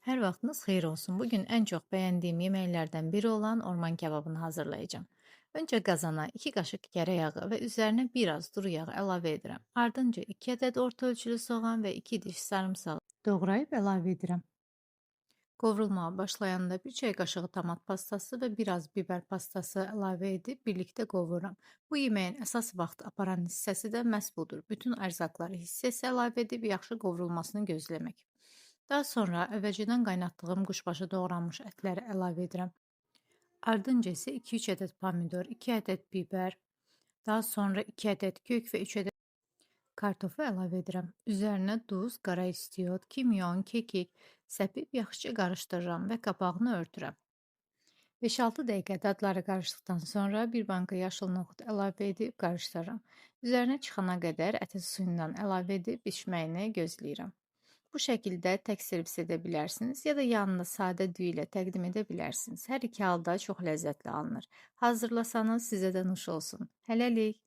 Hər vaxtınız xeyir olsun. Bugün ən çox bəyəndiyim yeməklərdən biri olan orman kebabını hazırlayacağım. Öncə qazana 2 qaşıq kərə yağı və üzərinə biraz duru yağı əlavə edirəm. Ardınca 2 ədəd orta ölçülü soğan və 2 diş sarımsağı doğrayıb əlavə edirəm. Qovrulmağa başlayanda 1 çay qaşığı tomat pastası və biraz biber pastası əlavə edib birlikdə qovururam. Bu yeməyin əsas vaxt aparan hissəsi də məhz budur. Bütün ərzaqları hissə-hissə əlavə edib yaxşı qovrulmasını gözləmək. Daha sonra əvvəlcədən qaynatdığım quşbaşı doğranmış ətləri əlavə edirəm. Ardınca isə 2-3 ədəd pomidor, 2 ədəd biber, daha sonra 2 ədəd kök və 3 ədəd kartofu əlavə edirəm. Üzərinə duz, qara istiot, kimyon, kekik səpib yaxşıca qarışdırıram və qapağını örtürəm. 5-6 dəqiqə dadları qarışdıqdan sonra bir banka yaşıl noxud əlavə edib qarışdırıram. Üzərinə çıxana qədər ətin suyundan əlavə edib bişməyini gözləyirəm. Bu şəkildə tək servis edə bilərsiniz ya da yanında sadə düyü ilə təqdim edə bilərsiniz. Hər iki halda çox ləzzətli alınır. Hazırlasanız sizə də nuş olsun. Hələlik.